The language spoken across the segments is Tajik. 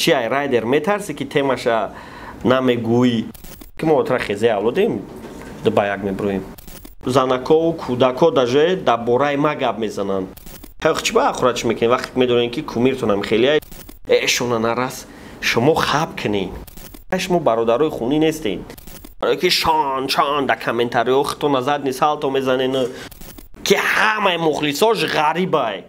Чи ай райдер метарси, ки темаша намегӯӣ, ки мо отра хезе авлодем, ба як меброем. Занакову кӯдако даже дар бораи ма гап мезананд. Чӣ ба ахурат чӣ мекунед, вақте медонед, ки кумиртонам хеле эшона нарас, шумо хаб кунед, шумо бародарои хунӣ нестед, барое ки шон шон дар комментариҳо худтон назар нисалто мезанед, ки ҳамаи мухлисош ғарибай.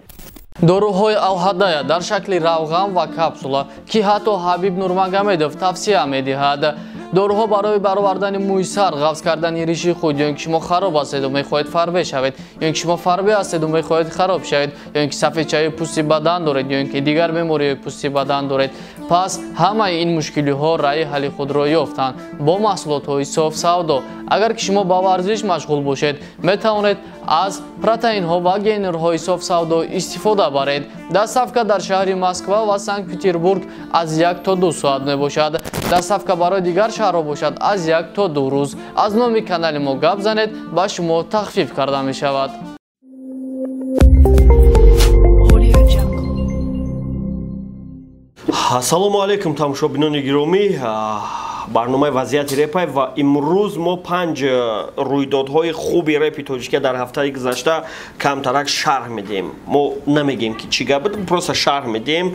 Доруҳои Алҳадая дар шакли равған ва капсула, ки ҳатто Ҳабиб Нурмагомедов тавсия медиҳад. Доруҳо барои баровардани мӯи сар, ғафз кардани риши худ, ё ин ки шумо хароб ҳастеду мехоҳед фарбе шавед, ё ин ки шумо фарбе ҳастеду мехоҳед хароб шавед, ё ин ки сафедчаи пӯсти бадан доред, ё ин ки дигар бемориҳои пӯсти бадан доред. Пас ҳамаи ин мушкилиҳо раъи ҳалли худро ёфтанд бо маҳсулотҳои Софсавдо. Агар ки шумо ба варзиш машғул бошед, метавонед аз протеинҳо ва гейнерҳои Софсавдо истифода баред. Доставка дар шаҳри Москва ва Санкт Петербург аз 1 то 2 соат мебошад. Доставка барои дигар шаҳрҳо бошад, аз 1 то 2 рӯз. Аз номи канали мо гап занед, ба шумо тахфиф карда мешавад. Audio Jungle. Ассалому алайкум, тамошобинони гиромӣ. Барномаи «Вазъияти репай», ва имрӯз мо панҷ рӯйдодҳои хуби репи тоҷикия дар ҳафтаи гузашта камтарак шарҳ медиҳем. Мо намегем, ки чӣ гап буд, просто шарҳ медиҳем,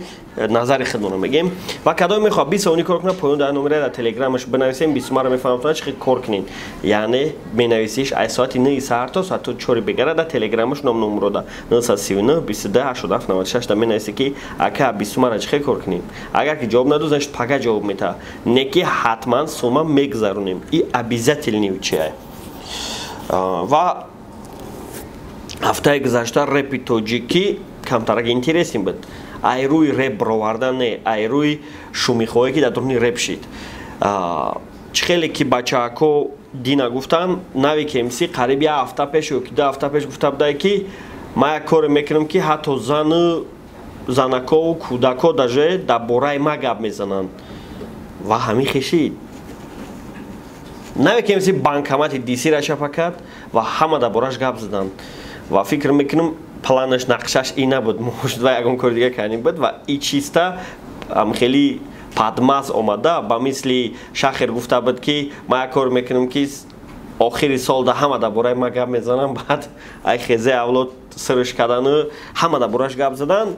назари худмонро мегем. Ва кадоме мехоҳад 20 сомонӣ кор кунад, поён дар номера дар телеграмаш бинависем, бисумаро мефаҳмтона чӣ хел кор кунед. Яъне менависиш аз соати 9 саҳар то соати 4 бегара дар телеграмаш ном номрода 939 22 87 96 да менависе, ки ака, бисумара чӣ хел кор кунем. Агар ки ҷавоб надод, значит, пага ҷавоб метаҳад. Не ки ҳатман сума мегзаронем, и обязательный чия. Ва ҳафтаи гузашта репи тоҷикӣ камтарак интересный буд. Ай рӯи реп бировардан не, ай рӯи шумихоҳе, ки дар дуруни реп шид. Чӣ хеле ки бачаҳако дина гуфтанд, Нави КМС қариб як ҳафта пеш ё ки 2 ҳафта пеш гуфта будае, ки ман як коре мекунам, ки ҳатто зану занакову кӯдако даже дар бораи ма гап мезананд. Ва ҳамин хешид. Нави КМС банкомати дисира чапа кард ва ҳама дар бораш гап заданд. Ва фикр мекунам, планаш, нақшаш ин набуд, может, ва ягон кори дига кардем буд. Ва и чиста хеле падмаз омада, ба мисли Шахер гуфта буд, ки ман як кор мекунам, ки охири сол да ҳама дар бораи ма гап мезанам. Баъд ай хезе авлод сирш кардану ҳама дар бораш гап задан.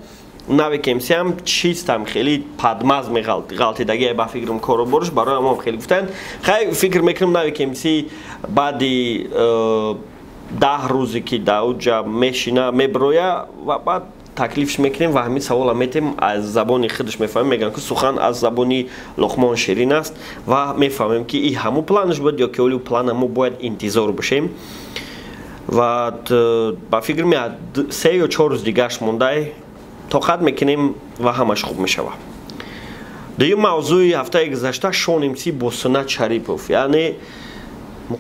Нави КМСиам чистам хеле падмаз меғалтидагӣ, ба фикрам, кору борш барои ҳамон хеле гуфтанд. Хай, фикр мекунам, Нави КМС баъди 10 рӯзе, ки дар уҷа мешина, меброя ва баъд таклифш мекунем ва ҳамин савола метем, аз забони худаш мефаҳмем. Мегӯям, ки сухан аз забони Луқмон ширин аст. Ва мефаҳмем, ки и ҳамун планаш буд ё ки оли плана мо бояд интизор бошем. Ва ба фикр меяд, 3 ё 4 рӯз дигаш мондай, тоқат мекунем ва ҳамаш хуб мешавад. Дуюм мавзӯи ҳафтаи гузашта: Шон МС бо Сунат Шарипов. Яъне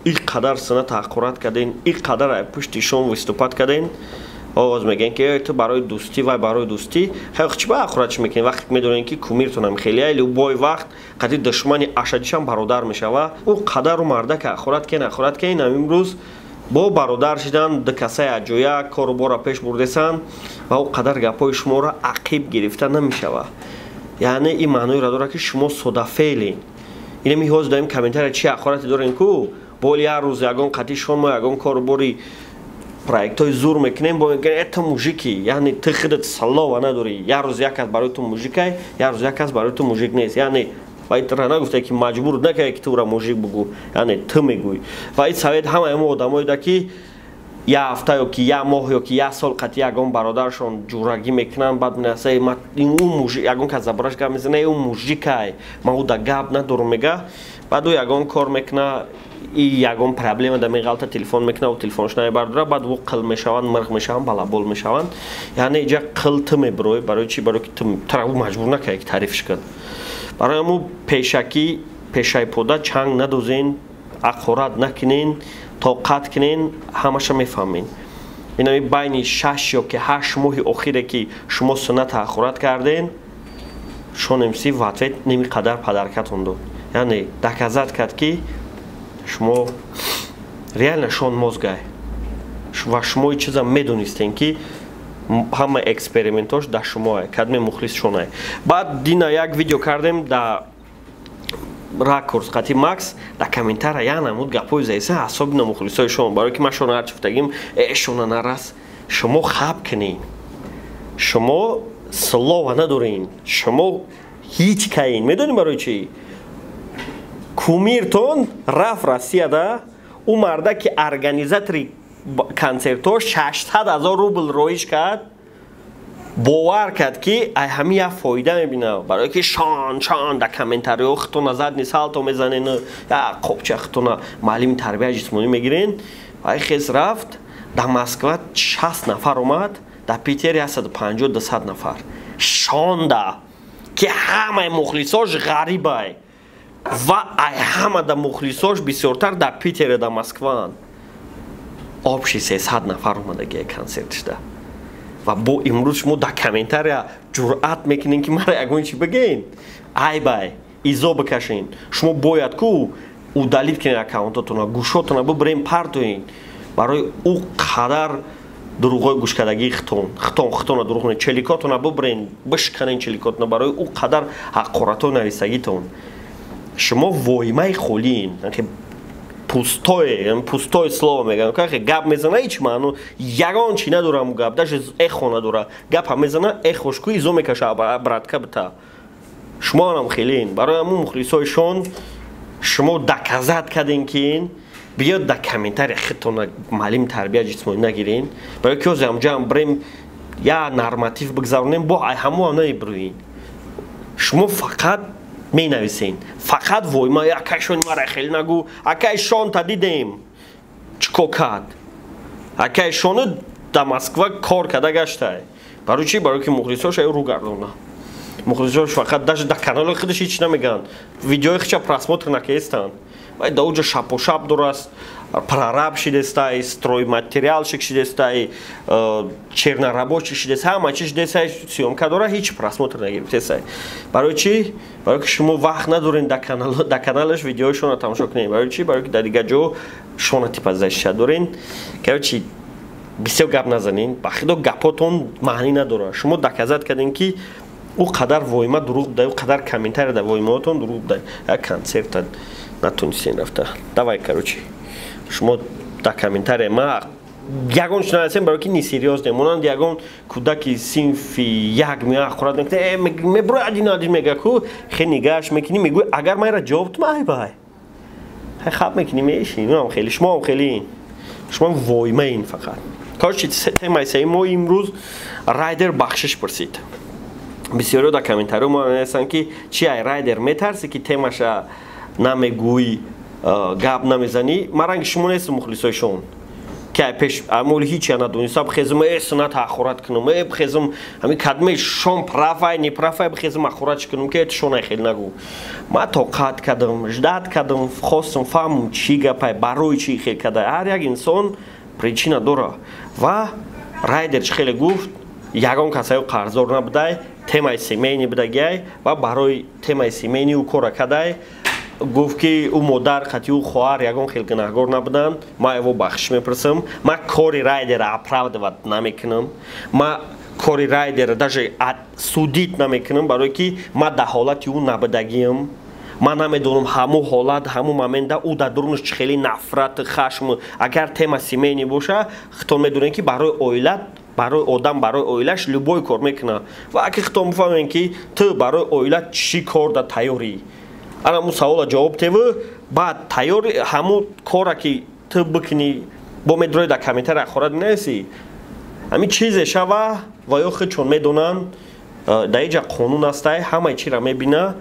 ин қадар Сунат ҳақорат карден, ин қадар пушти Шон выступать карден, оғоз мегӯян, ки ту барои дӯстӣ, вай барои дӯстӣ. Хай, чӣ ба ҳақорат чӣ мекунед, вақте ки медонед, ки кумиртонам хеле любой вақт қати душмани ашадишам бародар мешава? Ӯ қадару мардака ҳақорат кен, ҳақорат кен, имрӯз бо бародар шидан, ду касаи аҷоя кору бора пеш бурдесанд ва ӯ қадар гапҳои шуморо ақиб гирифта намешавад. Яъне ин маъноеро дорад, ки шумо содафеълен. Инами ҳозир даем комментария чи ҳақорате дорем ку бол як рӯз ягон қати шон мо ягон кору бори проектҳои зур мекунем, бо мегӯян: «Э, ту мужики». Яъне ту худат слова надорӣ. Як рӯз як кас барои ту мужикай, як рӯз як кас барои ту мужик нест. Яъне вай тура нагуфта, ки маҷбур накарда, ки тура мужик бугӯ, яъне ту мегӯй. Ва ин совет ҳамаи мо одамое да, ки як ҳафта ё ки як моҳ ё ки як сол қати ягон бародаршон ҷурагӣ мекунанд, баъд менаса ягон кас забораш гап мезана: «Ӯ мужикай, ман ӯ да гап надорум», мега. Баъд ӯ ягон кор мекуна и ягон проблема да меғалта, телефон мекуна, ӯ телефонш намебардора. Баъд ӯ қил мешаванд, мирғ мешаванд, балабол мешаванд. Яъне иҷа қил ту мебироӣ. Барои чӣ? Барои ки тура ӯ маҷбур накарда, ки таърифш кун. Барои ҳамун пешакӣ пешайпода чанг надозен, ҳақорат накунен, тоқат кунен, ҳамаша мефаҳмен. Инами байни 6 ё ки 8 моҳи охире, ки шумо Сунната ҳақорат карден, Шон МС в ответ ними қадар подаркатон дод. Яъне доказать кард, ки шумо реально Шон мозгай ва шумо чиза медонистем, ки Ҳама экспериментош дар шумоае, кадме мухлис шонае. Баъд дина як видео кардем да ракурс қати Макс, дар комментария як намуд гапҳои заиса, особенно мухлисои шон, барое ки ман шона ҳарчи гуфтагим, э, шона нарас. Шумо хаб кунед, шумо слова надорен, шумо ҳеҷ каин. Медонем барои чӣ. Кумиртон рафт Россияда, ӯ марда ки организатори концертҳо 600 000 рубл роиш кард, бовар кард, ки ай ҳами як фоида мебинам, барое ки шон шон дар комментариҳо хитона задний салто мезанен, я қопча хитона маълими тарбияи ҷисмонӣ мегирен. Вай хез рафт, дар Москва 60 нафар омад, дар Питер 150, 200 нафар. Шонда ки ҳамаи мухлисош ғарибай ва ай ҳама да мухлисош бисёртар дар Питере, дар Москваанд. Общий 300 нафар омадагия консертшда. Ва бо имрӯз шумо дар комментария ҷуръат мекунем, ки мара ягон чи бигӯен, айбай изо бикашен. Шумо бояд ку удалить кунед аккаунтотона, гӯшотона бибирен, партоен барои ӯ қадар дурӯғҳои гӯшкардагии хитон, хитон хитона дурӯғ. Челикотона бибирен, бишканен челикотона барои ӯ қадар ҳақоратҳои нависагитон. Шумо воимаи холиин, пустое, пустое слово мегӯям. Гап мезана, ҳеч маъно, ягон чи надорам, гап даже эхо надора. Гапа мезана, эхош ку изо мекаша, братка бита. Шумоам хелин. Барои ҳамун, мухлисои шон, шумо доказать кардем, ки ин биёд дар комментария хитона маълими тарбия ҷисмонӣ нагирен, барои ки ҳозир ҳамҷоам бирем, я норматив бигзаронем, бо ай ҳамоам намебурӯин. Шумо фақат менависен, фақат войма. Акай шони мара хеле нагӯ. Акай шонта дидем, чӣ кор кард. Акай шону дар Москва кор карда гаштай. Барои чӣ? Барои ки мухлисош ай рӯ гардона. Мухлисош фақат даже дар канали худаш ҳеч намегӯянд, видеои хича просмотр накестанд. Вай да уҷа шапошап дораст, прораб шидестай, стройматериалщик шидестай, чернорабочий шидестай, ҳама чи шидестай, съёмка дора, ҳеч просмотр нагирифтестай. Барои чӣ? Барои ки шумо вақт надорен дар каналаш видеои шона тамошо кунед. Барои чӣ? Барои ки дар дигар ҷо шона типа защита дорен. Короче, бисёр гап назанен, ба худо, гапотон маънӣ надорад. Шумо доказать кардем, ки ӯ қадар воима дурӯғ буда, ӯ қадар комментария дар воимаотон дурӯғ буда. Як концерта натонистен рафта. Давай, короче, шумо дар комментария ма ягон чи нависем, барои ки несерьёзне, монанд ягон кӯдаки синфи як меояд, ҳақорат мекунад, э, мебурои, один один мега ку хе нигаҳаш мекунӣ, мегӯй, агар ма ира ҷавоб тум, ай бай хай хаб мекунӣ, мешинӣ. Инам хеле, шумоам хеле, шумо воимаин фақат. Короче, темаи сеи мо имрӯз: Райдер бахшиш пурсид. Бисёриҳо дар комментариҳо мо менависанд, ки чи, ай Райдер метарсӣ, ки темаша намегӯй, гап намезанӣ? Ман ранги шумо нестам, мухлисои шон, ки ай пеш амоли ҳичя надонистам, бихезум, э, сунат ҳақорат кунам, э, бихезум, ҳамин кадме шон прав ай, неправ ай, бихезум, ҳақоратш кунам, ки шон ай хеле нагӯ. Ман тоқат кардам, ждать кардам, хостам фаҳмам, чӣ гапай, барои чӣ хел кардай. Ҳар як инсон причина дора. Ва Райдер чӣ хеле гуфт, ягон касаё қарздор набудай, темаи семейный будагиай ва барои темаи семейный ӯ кора кадай. Гуфт, ки ӯ модар қати ӯ хоҳар ягон хел гунаҳгор набуданд. Ман эво бахшиш мепурсам. Ман кори Райдера оправдывать намекунам, ман кори Райдера даже судить намекунам, барое ки ман дар ҳолати ӯ набудагиам. Ман намедонам, ҳамун ҳолат, ҳамун момента ӯ дар дурунаш чӣ хеле нафрат, хашм. Агар тема семейный боша, хитон медонем, ки барои оила, барои одам, барои оилаш любой кор мекунад. Ва аки хитон бифаҳмем, ки ту барои оила чӣ кор да тайёрӣ, ана ҳамун савола ҷавоб теву, баъд тайёри ҳамун кора, ки ту бикунӣ, бо медрои дар комментария ҳақорат менависӣ. Ҳамин чизе шава ва ё худшон медонанд, дар иҷа қонун ҳастай, ҳамаи чиро мебина,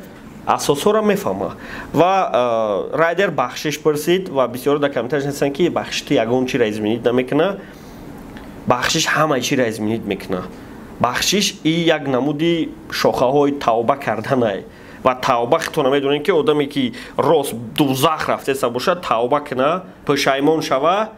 асосҳоро мефаҳма. Ва Райдер бахшиш пурсид ва бисёро дар комментария нависанд, ки бахшиш ту ягон чиро изменить намекуна. Бахшиш ҳамаи чиро изменить мекуна. Бахшиш и як намуди шохаҳои тавба карданай. Ва тавба, хитона медонем, ки одаме ки рост дузах рафтеса бошад, тавба куна, пушаймон шава,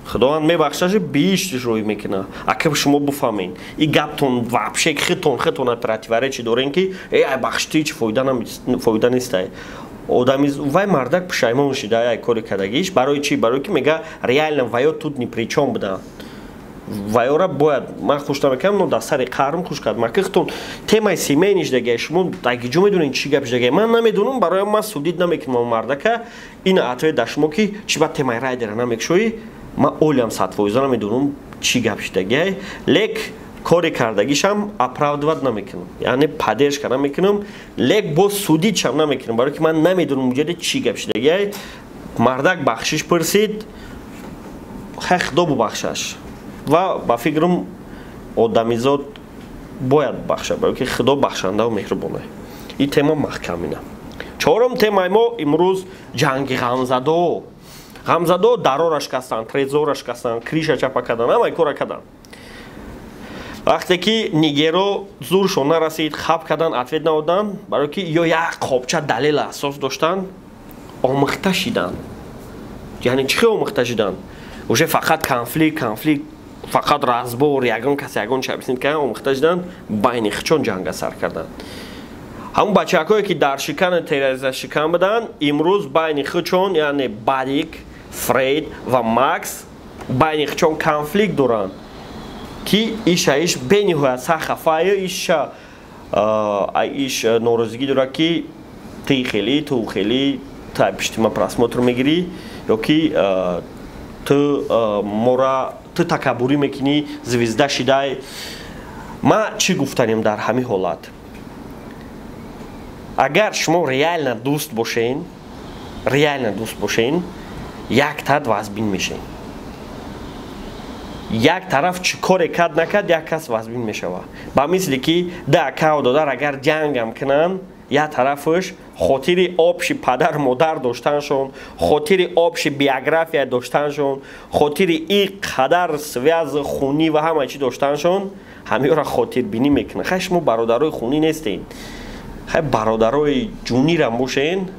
Худованд мебахшашу биҳиштиш рӯй мекуна. Ака шумо буфаҳмед, и гаптон вообще хитон хитона противоречие дорем, ки э, ай бахшти чи фоида нестай. Одами вай мардак пушаймон шида ай кори кардагиш. Барои чӣ? Барои ки мега, реально ваё тут ни при чём буданд. Вайора бояд ман хуш намекунам, но дар сари қарм хуш кард. Макихтон темаи семейный шдагай, шумо дагиҷо медонед, чӣ гап шдагай, ман намедонам. Барои ман судить намекунам мардака. Ина ответ дар шумо, ки чӣ ба темаи райдера намекушоӣ. Ман олиам 100% намедонам, чӣ гап шдагай, лек кори кардагишам оправдывать намекунам, яъне поддержка намекунам, лек боз судить шам намекунам, барое ки ман намедонам уҷаде чӣ гап шидагай. Мардак бахшиш пурсид, хай, худо бубахшаш. Ва ба фикрам, одамизод бояд бахшад, барое ки худо бахшандаву меҳрубонай. Ин тема маҳкам ина. Чорум темаи мо имрӯз ҷанги ғамзадо. Ғамзадо дарора шикастанд, трезора шикастанд, крыша чапа кардан, ҳамаи кора карданд. Вақте ки нигеро зуршон нарасид, хаб кардан, ответ надоданд, барое ки ё як қобча далела асос доштанд, омӯхта шиданд. Яъне чӣ хел омӯхта шиданд? Уже фақат конфликт, конфликт, фақат разбор, ягон кас ягон чи объяснить кардан, омӯхта шиданд, байни хичон ҷанга сар карданд. Ҳамун бачакҳое, ки дар шикани тереза шикан буданд, имрӯз байни хичон, яъне Бадик, Фрейд ва Макс, байни хичон конфликт доранд, ки иша иш бениҳоят сахт хафаю, иша иш норозигӣ дорад, ки ти хелӣ, ту хелӣ, ту пишти ма просмотр мегирӣ ё ки ту мора, ту такаббурӣ мекунӣ, звезда шидай. Ма чӣ гуфтанем дар ҳамин ҳолат? Агар шумо реально дӯст бошен, реально дӯст бошен, як тад вазбин мешен. Як тараф чӣ коре кард накард, як кас вазбин мешавад. Ба мисли ки да акау додар агар ҷангам кунанд, як тарафаш хотири общий падару модар доштаншон, хотири общий биография доштаншон, хотири и қадар связь хунӣ ва ҳама чӣ доштаншон, ҳамиёра хотирбинӣ мекунад. Хай, шумо бародарои хунӣ нестен, хай, бародарои ҷунирам бошен,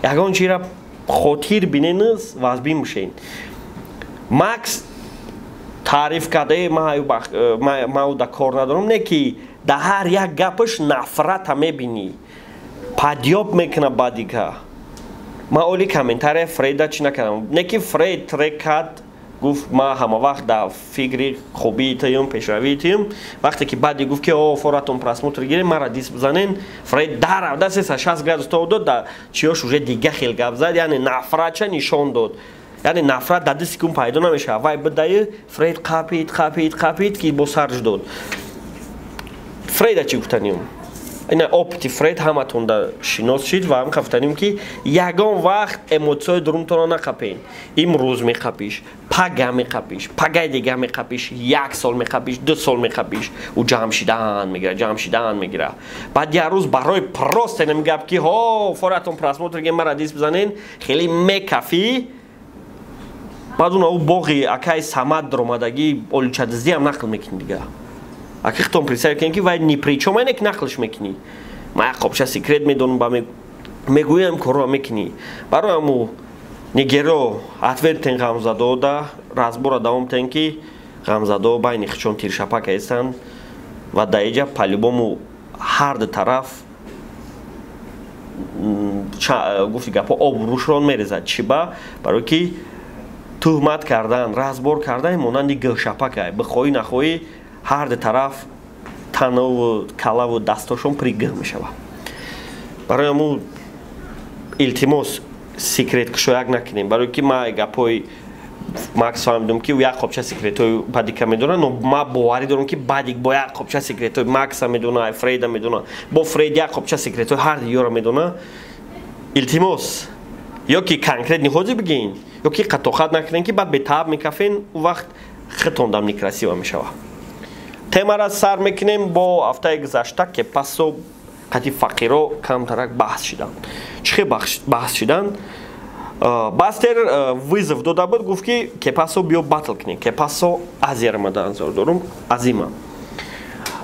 ягон чира хотир биненс, вазбин бошен. Макс таъриф карда, ма да кор надорам, не ки дар ҳар як гапаш нафрата мебинӣ, подъёб мекуна бадика. Ман оли комментария Фрейда чӣ накардам, не ки Фрейд трек кард, гуфт: «Ман ҳама вақт дар фикри хубии туюм, пешравии туюм». Вақте ки баъди гуфт, ки о форатон просмотр гирем, мара диск бизанен, Фрейд дар 360 градус то дод, да чиёш уже дига хел гап зад, яъне нафратча нишон дод. Яъне нафрат дар 2 секунд пайдо намешавад. Вай бидаи Фрейд қапид, қапид, қапид, ки бо сарш дод. Фрейда чӣ гуфтанем? Ина опыт и Фрейд ҳаматонда шинос шид ва ҳам гуфтанем, ки ягон вақт эмоцияи дурумтонро нақапен. Имрӯз меқапиш, пага меқапиш, пагаи дига меқапиш, як сол меқапиш, 2 сол меқапиш, ӯ ҷамъ шидан мегира, ҷамъ шидан мегира. Баъд як рӯз барои просто инам гап, ки ҳо форатон просмотр ге, мара диск бизанен, хеле мекафӣ. Баъд он ӯ боғи акаи Самад даромадагӣ оличадиздиам нақл мекунӣ дига. Аки хитон представь кунед, ки вай ни при чём, айне ки нақлш мекунӣ, ман як қобча секрет медонам, ба мегӯям, корро мекунӣ. Барои ҳаму нигеро ответ тен ғамзадода, разбора давом тен, ки ғамзадо байни хичон тиршапак ҳестанд ва дар иҷа по-любому ҳар ду тараф гуфти гапҳо обрӯшрон мерезад. Чӣ ба? Барое ки туҳмат кардан, разбор кардан монанди гӯшапакай, бихоҳӣ нахоҳӣ, ҳар ду тараф танаву калаву дастошон пригӯ мешавад. Барои ҳамун илтимос, секрет кушояк накунем, барое ки ма гапҳои Макс фаҳмидам, ки як қобча секретҳои Бадика медонад, но ма боварӣ дорам, ки Бадик бо як қобча секретҳои Макса медона, Фрейда медона, бо Фрейд як қобча секретҳои ҳар диёра медона. Илтимос, ё ки конкретный ҳозир бигӯен, ё ки қатохат накунем, ки баъд бетааб мекафен, ӯ вақт хитондам некрасиво мешавад. Темара сар мекунем бо ҳафтаи гузашта, ки пасо қати фақиро камтарак баҳс шиданд. Чӣ хел баҳс шиданд? Бастер вызов дода буд, гуфт, ки кепасо биё батл кунем. Кепасо азияра дар дорум Азима.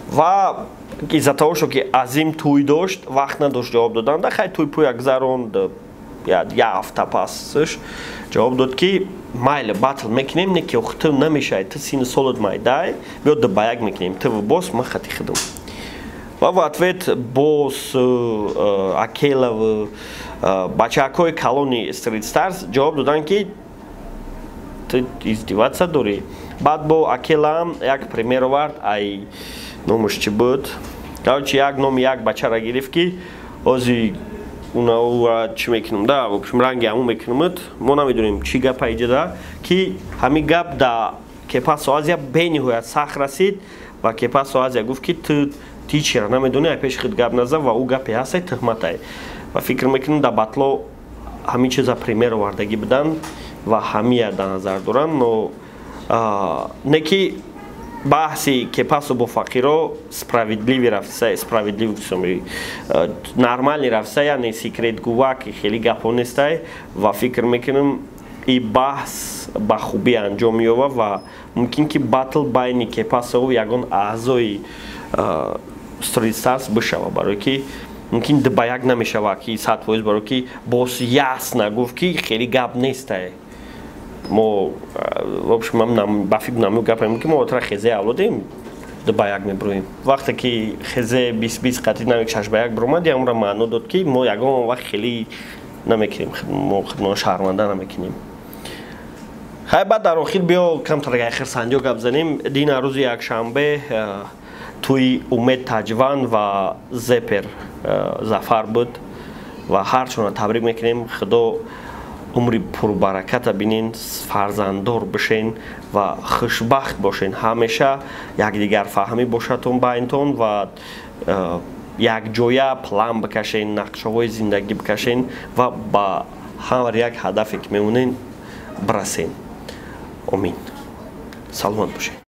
Ва из-за того, что ки Азим тӯй дошт, вақт надошт ҷавоб доданда. Хай, тӯй пӯя гузаронд, як ҳафта пасш ҷавоб дод, ки майли, батл мекунем, не ки ту намешавӣ, ту сину солот майдай, биё ду ба як мекунем, ту бос, ман хати худам. Ва в ответ бос, Акелов, бачаҳакҳои калони Street Stars ҷавоб доданд, ки ту издеваться дорӣ. Баъд бо Акелаам як пример овард, ай номуш чӣ буд, короче, як номи як бачара гирифт, ки ози уна чӣ мекунам да, в общем, ранги ҳамун мекунамд. Мо намедонем, чӣ гапа иҷода, ки ҳамин гап да Кепасо Азия бениҳоят сахт расид ва Кепасо Азия гуфт, ки ту ҳичира намедонӣ, ай пеши худ гап наза ва ӯ гапе ҳастай, туҳматай. Ва фикр мекунам, дар батло ҳамин чиза пример овардагӣ буданд ва ҳамия дар назар доранд. Но не ки баҳси Кепасо бо Фақиро справедливый рафтса, справедливый, нормальный рафтса, яъне секрет гува, ки хеле гапҳо нестай. Ва фикр мекунам, и баҳс ба хубӣ анҷом меёбад ва мумкин ки батл байни Кепасову ягон аъзои Street Stars бишава, барое ки мумкин ба як намешава, ки 100%, барое ки боз ясно гуфт, ки хеле гап нестай. Мо, в общем, ба фикр намю гапем, ки мо тра хезе авлодем, ба як меброем. Вақте ки хезе 20-20 қатъи навик 6-1 биромад, ямра маъно дод, ки мо ягон вақт хеле намекунем, мо худмон шаҳрванда намекунем. Хай, баъд дар охир биё камтар хирсандиё гап занем. Дина рӯзи якшанбе тӯи Умед Таҷван ва Зепер Зафар буд ва ҳарчона табрик мекунем. Худо умри пурбараката бинен, фарзанддор бишен ва хушбахт бошен. Ҳамеша якдигарфаҳмӣ бошадтон байнтон ва якҷоя план бикашен, нақшаҳои зиндагӣ бикашен ва ба ҳар як ҳадафе, ки мемонен, бирасен. Омин. Саломат бошед.